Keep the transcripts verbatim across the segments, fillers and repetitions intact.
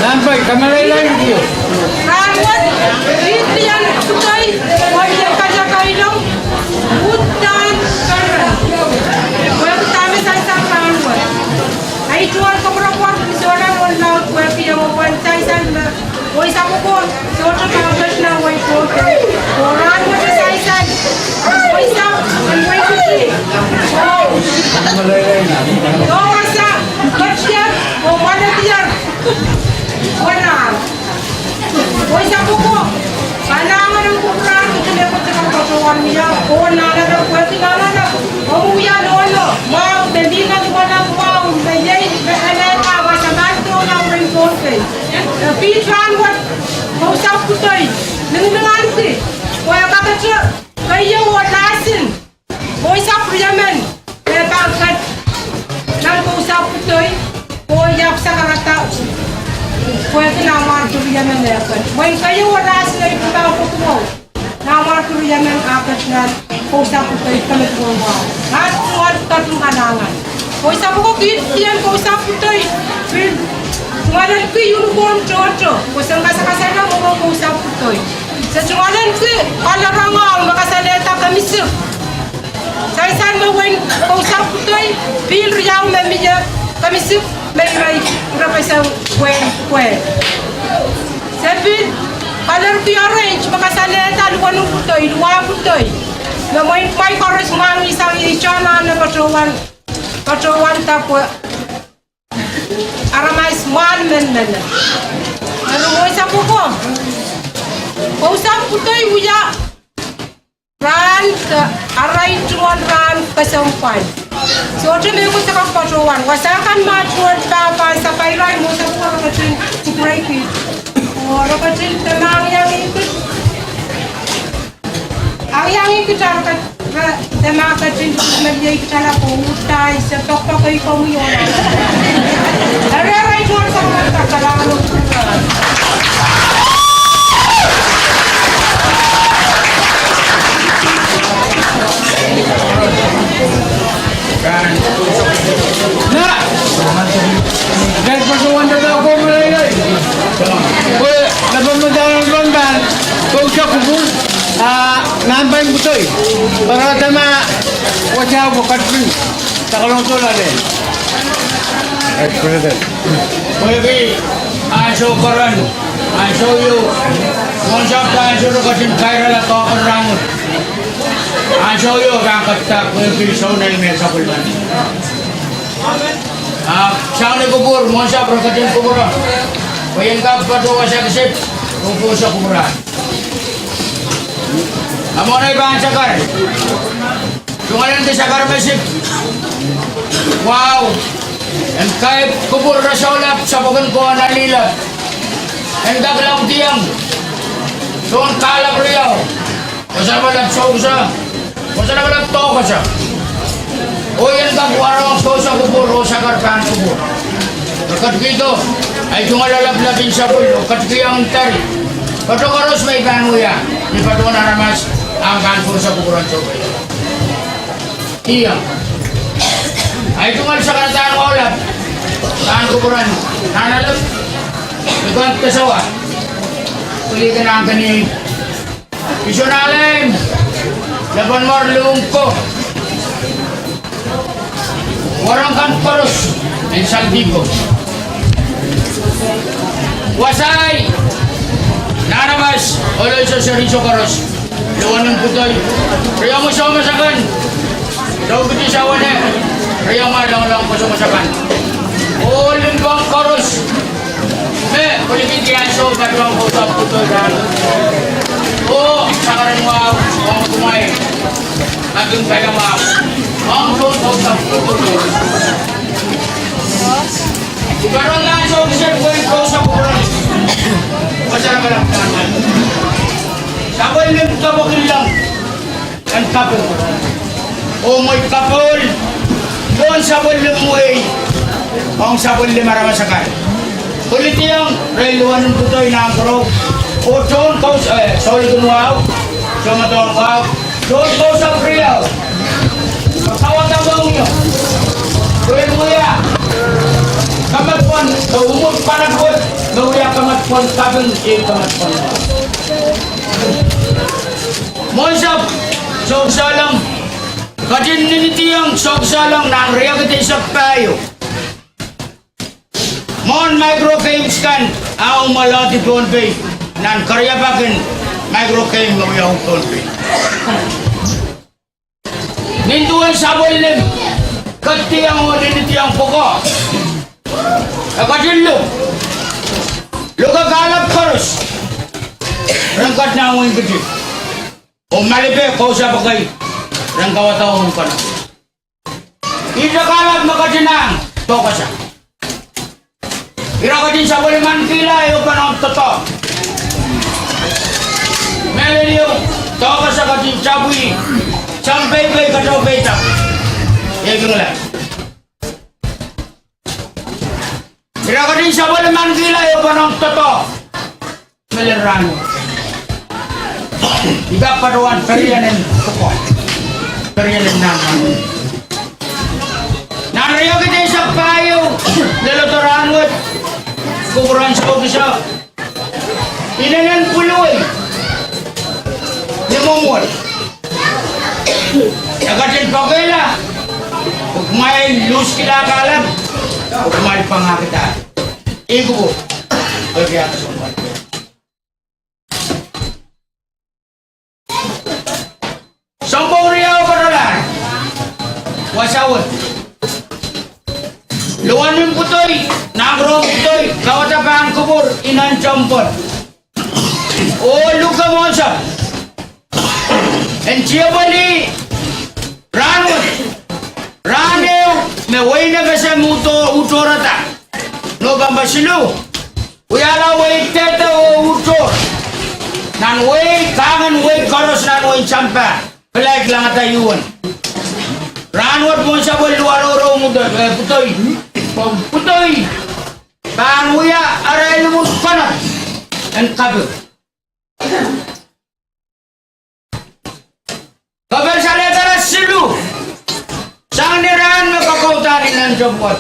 Nan pai, kameleilei kio. Rahnwet, Pil Riau Kutoi, Morien Kaliapailoang, Uhdahn Keren. Pwehki dahme sansal rahnwet. Ahi tungoal koapworopwor, ni sohla mwohn laud pwehki iang mwohn sansal me, oh I sapwoko, sohte pahn ket nan wehi Pohnpei. Oh rahnwet sansal, oh I sap, en wehi Fiji. Oh, oh wasa, ketier, oh mwanedier. Wasa. Oh I sapwoko, kalahngan en kupwuramwail, kitail me koasoia patohwan wia, oh nanleng pwehki nanleng, oh wia loalomwahu, me lih nan duwen mwahu, me iei, me ele, ah, wasa mahs dohng nan wehi Pohnpei. Eh, Pil Riau Kutoi, Kousapw Kutoi, lingilingki, oh e kakete, keieu oh lasin. Kousapw riemen, eh, pahn ket nan Kousapw Kutoi, oh I ahpw sakarada, pwehki Nanmwarki riemen eh ket. Mwein keieu oh lasin ei pahn kotuwo, Nanmwarki riemen ah ket nan Kousapw Kutoi, kemehla duwen mwahu. Nan tungoal ketin kalahngan. Oh I sapwoko, Pil Riau Kutoi, Pil, tungoal en ki uniform tohto, pwe sen kasakasada mwomwen Kousapw Kutoi. Se tungoal en ki, kalahngan me kasalehda kemisik. Sansal me wehin Kousapw Kutoi, Pil Riau me mie kemisik me ire, ire pese wehi pwe. Se pil, color ki orange me kasalehda Luwenu Kutoi, Luwa Kutoi. Me mwein kumwail koaros mwahngih sang iei tohn anahne patohwan, patohwan dahpwe aramas mwahl men men. Eri oh I sapwoko, Kousapw Kutoi wia rahn, eh, arail tungoal rahn kesempwal. Sohte mehkot se kak patohwan. Wasa kan ma tungoal pahpa, sapairail, oh I sapwoko, re ketin kupwurki. Oh re ketin demangiangih kit. Angiangih kitail re, re, de ma ketin, me iei kitail ko uhdahn, se pokpokei komwi oh. Eri, eri, tuan sa ma kitail kalahngan. Na, kitail patohwan dahme komwi lei lei. Pwe, na pahn, na pahn, pahn, Kousapw Kupwur, ah, Nanpahn Kutoi. Pwe re dahme, wasa pwe ketin, takalong sohla lel. Vice President. Pwehki ansou keren, ansou ieu, mwohn sapwta ansou re ketin kairala doadoahk en rahn. Ansou ieu pahn ketido pwehki sounei me sapwellime. Ahpw sang ni kupwur, mwohn sapwta re ketin kupwure. Pwe I en kak patohwan wasa kiset, oh pwoson kupwure. Amwail pahn sakar. Tungoal en ki sakar me sik. Wow. En kaipw kupwur re sohla, sapwokon ko nanlihla. En kak lap diang. Soun kahlap riau. Wasa lapalap souksa, wasa lapalap douksa. Oh I en kak warohng Kousapw Kupwur, oh sakar pahn kupwur. Re ketikihdo, ahi tungoal lapalap en sapwung, oh ketikihong tari. Patohwan koaros me I pahn wia, ni patohwan aramas, ahpw pahn Kousapw Kupwur ansou. Ia. Ahi tungoal sakar dahn wahu lap, pahn kupwur nan alap. Ni pahn kesawa. Pwili ke nan keni. Iso naleim, lepin mwarlung ko. Warohng kan koaros, en sal dihpo. Wasai, nan aramas, ohl seri iso koaros. Luwenen Kutoi, riomwi soumas akan. Sohte kitail sawehwe, riomwi loalomw ko soumas akan. Ohl limpoak koaros. Me, pwilikihdi ansou patohwan Kousapw Oh, sakaradahn wahu, ong kumwail. Akin paiamwahu. Ong soun kousapw. Kupwuren Laud sohte kiset wehin kousapw kupwuren. Wasa lapalap. Sapwellime doadoahk kilang. En kaping. Oh mwein kapohl. Tohn sapwellime wehi. Ong sapwellime aramas akan. Pwilihdiong irail luwenen pwutoi nan kourou. Oh tohn kous, eh, souleng wahu. Soumwahu wahu. Tohn kousapw riau. Kawada mohngiong. Pwehn wia. Kamadipw en, oh, umwun kanat wet. Me wia kamadipw en kaping, eh, kamadipw en. Mwohnsapw, Sohkisehlang, ketin ninidiong Sohkisehlang nan riekid eisek pahieu. Mwohn micro games kan, ah mwoalehdi Pohnpei, nan keriapakin micro game me wiawi Pohnpei. Nin duwen sapwellime, ketidiong oh ninidiong pwukoa. E ketin luk. Luke kahlap koaros. Ren kat nan wehin Kitik. Oh malipe kousapw kei. Ren kawada oh mwein kona. Ihte kahlap me ketin ahng, tohkohsang. Ira ketin sapwellimanikihla ehu pahn ong doadoahk. Mehlel ehu, tohkohsang ketin sapwei. Sang peipei, kato peidek. Ekingla. Ira ketin sapwellimanikihla ehu pahn ong doadoahk. Mehlel rahnwet. I kak patohwan perien en pwukoa. Perien en nan rahnwet. Nan riekid eisek pahieu, leledo rahnwet. Kupwuren Sohkisehlang. Inenen pwulwei. Ni mwomwohd. E ketin pokehla. Kumwail luskihla kahlap. Kumwail pangahkihda. Ikupu. Sohte sounpwong riau patohlahr. Wasa wet. Luwenen pwutoi, nahkrohng pwutoi, kawada pahn kupwur, inenen temple. Oh luke mwohnsapw. En tiepwelih, rahnwet. Rahn ehu, me wehin FSM uhdo-, uhdohrada. Nohpempe siluh. Wiahla wehi dehde oh uhdohr. Nan wehi, kahngen wehi koaros nan wehin sampah. Pelaik langada U N. Rahnwet mwohnsapw luwarouro mudel, eh, pwutoi. Pwutoi. Pahn wia arail imwin konehng. En kaping. Kepel salehda siluh. Sang ni rahn me kokoudahn inenen temple.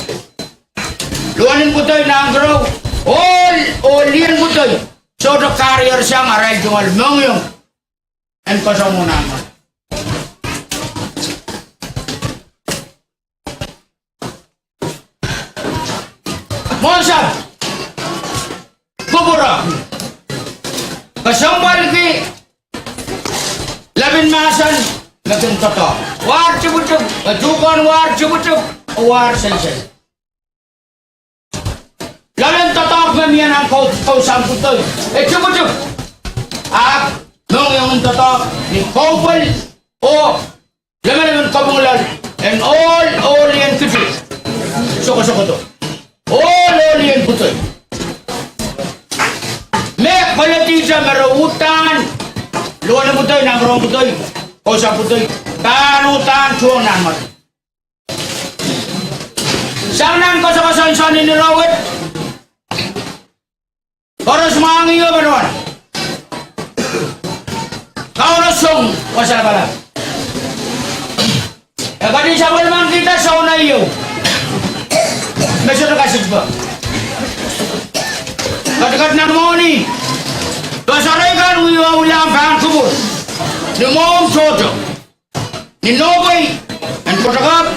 Luwenen pwutoi nahkrohng. Ohl, ohl lien pwutoi. Sohte karier sang arail tungoal mohngiong. En koasoandi nan mwo. Mwohnsapw. Kupwure. Kesempwalki. Lepin mahsen. Lepin doadoahk. War tipwtipw. E tuhkehn war tipwtipw. War sensel. Loalen doadoahk me mie nan kou-, kousapw pwutoi. E tipwtipw. Ahpw mohngiong en doadoahk ni koupwel oh lemelem en kopwung loal en ohl, ohl lien Kitik. Sokosokodo. Ohl, ohl lien pwutoi. Me koledi te me re uhdahn. Luwenen pwutoi, nahkrohng pwutoi, kousapw pwutoi. Pahn uhdahn tuhwong nan mwo. Sang nan koasokoasoan ni rahnwet. Koaros mwahngih oh patohwan. Kauno song wasa lapalap. E ketin sapwellimanikihda sounei ehu. Me sohte kasikpe. Ketiket nan mwohni. Pwe sohrei kan wiawi wiawi pahn kupwur. Ni mwohmw tohto. Ni nohpwei en pwutak ahpw,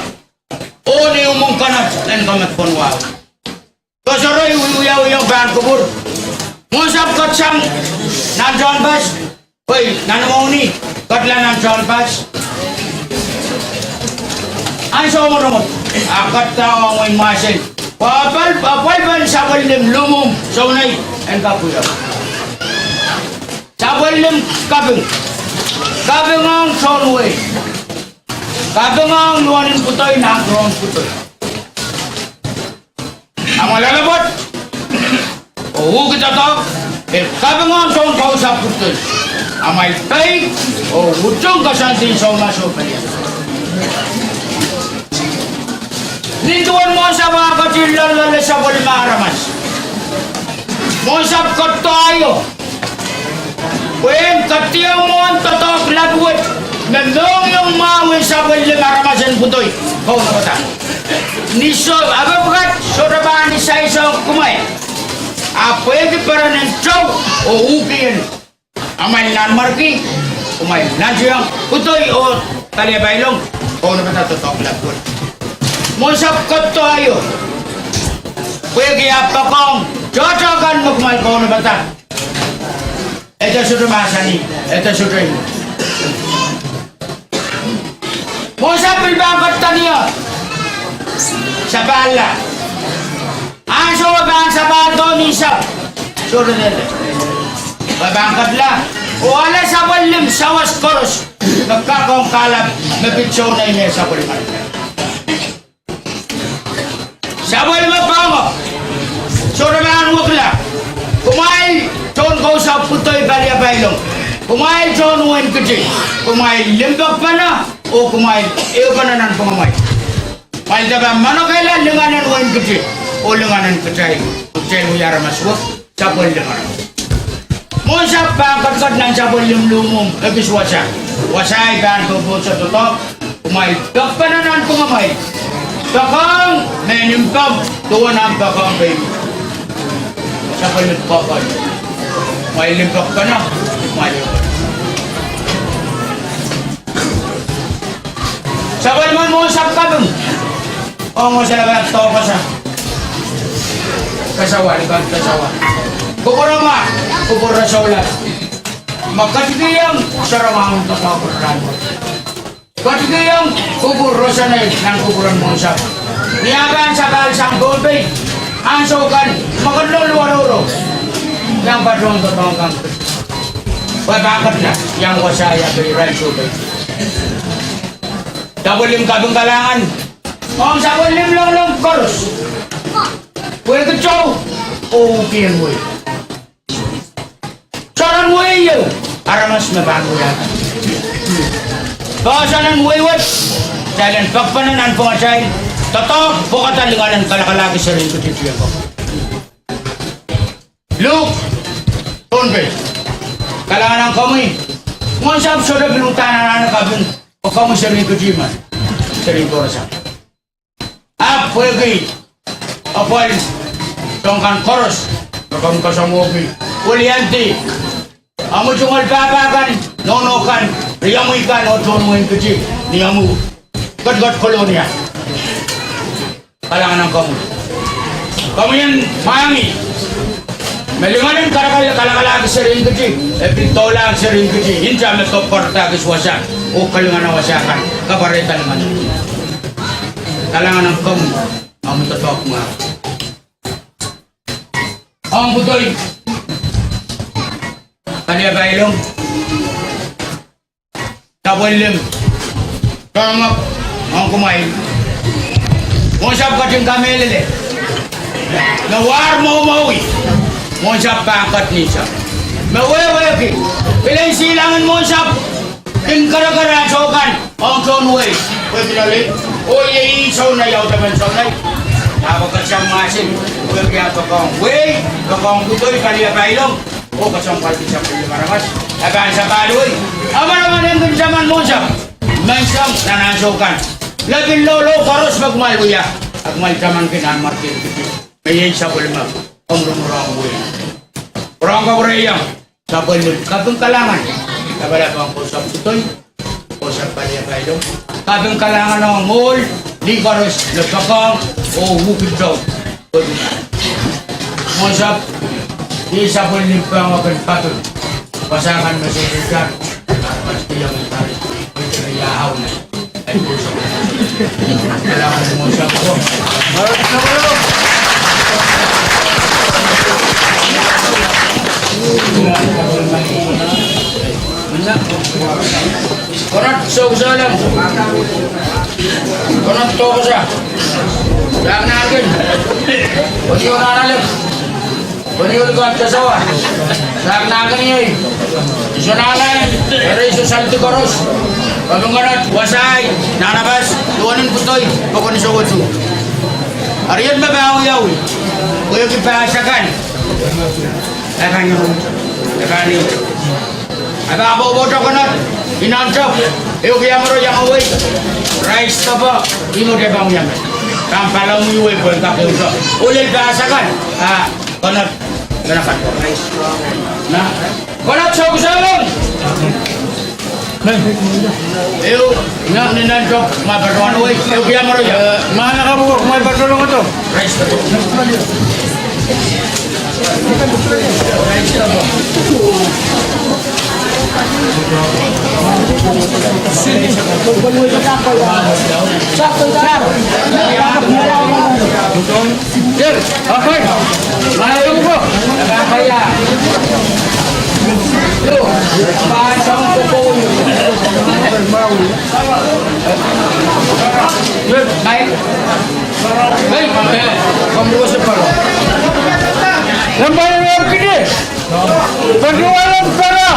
oh ni imwin konehng en kamadipw en wahu. Koasoarei wiawi wiawi pahn kupwur. Mwohnsapw ketsang nan tehnpas, pwe nan mwohni, ketla nan tehnpas. Ansou mwotomwot, a ketido ong wehin mahsen. Pwe apwal, apwal pahn sapwellime lumwomw, sounei, en kak wia. Sapwellim kaping. Kaping ong tohn wehi. Kaping ong luhn en pwutoi nan rohng pwutoi. Amwail loalopwoat oh uhki doadoahk, e kaping ong tohn kausapw pwutoi. Amwail peik oh utung koasoandi soumas oh pelian. Nin duwen mwohnsapw ah ketin loalloale sapwellime aramas, mwohnsapw ketido aio pwehn ketido mwohn doadoahk lap wet me mohngiong mwahu en sapwellime aramas en pwutoi kaunopada. Ni soh, apwehpwukat sohte pahn ni saisang kumwail, ahpw pwehki peren en tou oh uhki en amwail nanmwarki, kumwail nantihong pwutoi oh paliapailong kaunopada doadoahk lap wet. Mwohnsapw ketido aio pwehki e poakohng tohto kan me kumwail kaunopada. E de sohte mahsanih, e de sohte. Mwohnsapw pil pahn ketido ni sapahl la. Ansou e pahn sapahl doh ni sahpw, sohte lel, e pahn ketila oh ale sapwellim sawas koaros me kak ong kahlap me pid sounei me sapwellime. Sapwellime pahn, sohte pahn wekila. Kumwail tohn kausapw pwutoi paliapailong, kumwail tohn wehin Kiti, kumwail limpoakpene oh kumwail ehupene nanpwungamwail. Kumwail de pahn manokehla lingan en wehin Kiti oh lingan en kitail, kitail wia aramas wet. Sapwellimanok. Mwohnsapw pahn ketiket nan sapwellim luhmwuhmw ekis wasa. Wasai pahn popohd doadoahk. Kumwail poakpene nanpwungamwail. Poakohng mehn limpoak duwen ahmw poakohng pein sapwellime poakohng. Kumwail limpoakpene, kumwail. Sapwellimen Mwohnsapw kaping ong wasa lapahlap doh kasa. Kasawih, likan kasawih. Kupwur mwahu, kupwur rasohla. Me ketikihong sohrong ahmw doadoahk rahn wet. Ketikihong kupwur roson ei nan kupwuren Mwohnsapw. Ni ah pahn sapahl sang Pohnpei ansou kan, me ken luwarohng iang patohwan doadoahk kan. Pwe pahn ketila iang wasa ia pei irail sohpei. Sapwellim kaping kalahngan ong sapwellim loalomw koaros. Pwehki tou oh uhki en wehi. Soangen wehi ieu, aramas me pahn wia. Poahsoan en wehi wet, kitail en poakpene nanpwungatail, doadoahk pwokada lingan en kalakalahki seri en Kiti tiepok. Luk, Pohnpei, kalahngan ong komwi. Mwohnsapw sohte pil uhdahn anahne kaping, oh komwi seri en Kiti me, seri en koaros. Ahpw pwehki apwal soahng kan koaros me komw kasamwohki, weliandi omwi tungoal pahpa kan, nohno kan, riomwi kan oh tohn wehin Kiti, ni omwi ketiket Kolonia. Kalahngan ong komwi. Komwi en mwahngih me lingan en kalakal, kalakalahki seri en Kiti, e pil dohlahng seri en Kiti, nta me pwarada kis wasa, oh kalingana wasa kan, kapwarehda lingan. Kalahngan ong komwi, omwi doadoahk mwahu. Ong pwutoi, paliapailong, sapwellim, pahn ong kumwail. Mwohnsapw ketin kamehlele me war mwohmwowi, Mwohnsapw pahn ket ni sahpw. Me wehwehki, pil en silangen Mwohnsapw kin kerekere ah soh kan ong tohn wehi, pwe pil ale, oh iei sounei, audepen sounei. Ahpw e ket sang mahsen, pwehki ah poakohng wehi, poakohng pwutoi, paliapailong, oh kesempwalki sapwellimen aramas, e pahn sapahl wehi. Amanaman en kin taman Mwohnsapw, menseng nan ansou kan, lepin loalomw koaros me kumwail wia, a kumwail tamanki nanmwarki en Kiti me iei sapwellime, omw rong wehi. Rong kapwureiong. Sapwellim, kaping kalahngan. Lapalap ong kausapw pwutoi, kausapw paliapailong. Kaping kalahngan ong ohl, lih koaros me poakohng oh uhki tou. Mwohnsapw, iei sapwellim poahngoapen kaping. Wasa kan me sohte itar, aramas kihong itar, me itar ia aune. Konat Soukisehlong. Konat Tokosa. Sak Nahnken. Konio Nanalek. Konio Likot Kesawa. Sak Nahnken iei. Iso Nahlen, eri iso saldi koaros. Komwi konat, wasahi, nahnapas, duwen en pwutoi, pokon iso wetu. Eri iet me pahn wiawi. Pwehki pahs akan. Akan, akan. A pahn pwopwoud konat, inantok, ehu kiamoro iang ewei, rais dopo, ih me kitail pahn wiawi. Pahn pala mwi wei pwehn kak ehu doh. Oh lel pahs akan, a, konat, konat kan. Na, konat Soukisehlong. Ehu, na, inantok, mwail patohwan wei, ehu kiamoro ia. Eh, mwahnakapwo, mwail patohwan wei. Nampa ieu kidi. Patohwan Pala.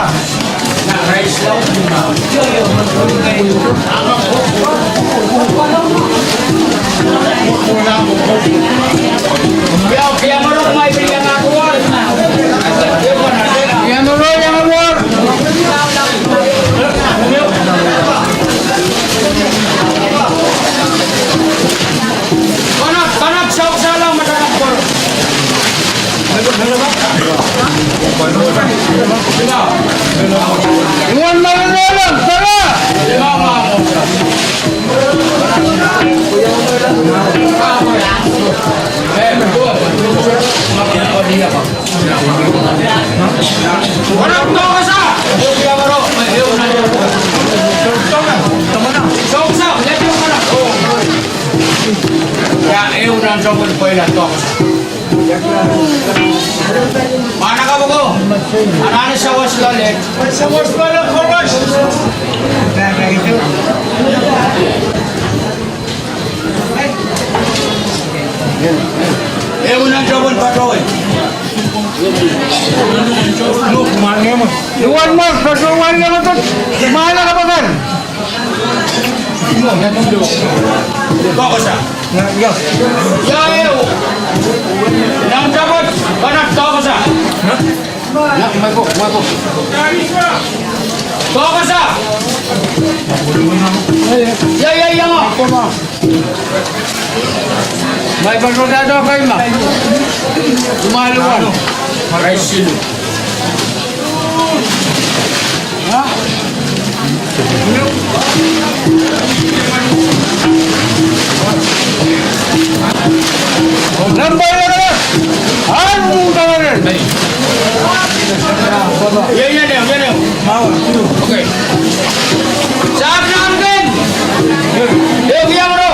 Ia, ehu nan sounpwong pweila Tokosa. Mwahnakapwo ko, anahne sawas loale. Sawas loale koaros. Ehu nan sounpwong patohwan. Duwen mwo, patohwan leme ko, mwahnakapwo kan. Tokosa. Ia, ia, ehu. Nan sounpwong, konat Tokosa. Tokosa. Ia, ia, ia, ma. Mwail patohwan doadoahk akan ma. Kumwail wan. Praise you. Nampa ieu, ah, nu tanganen. Ia, ia, ia, ia. Okay. Sak Nahnken. Ehu kiamoro.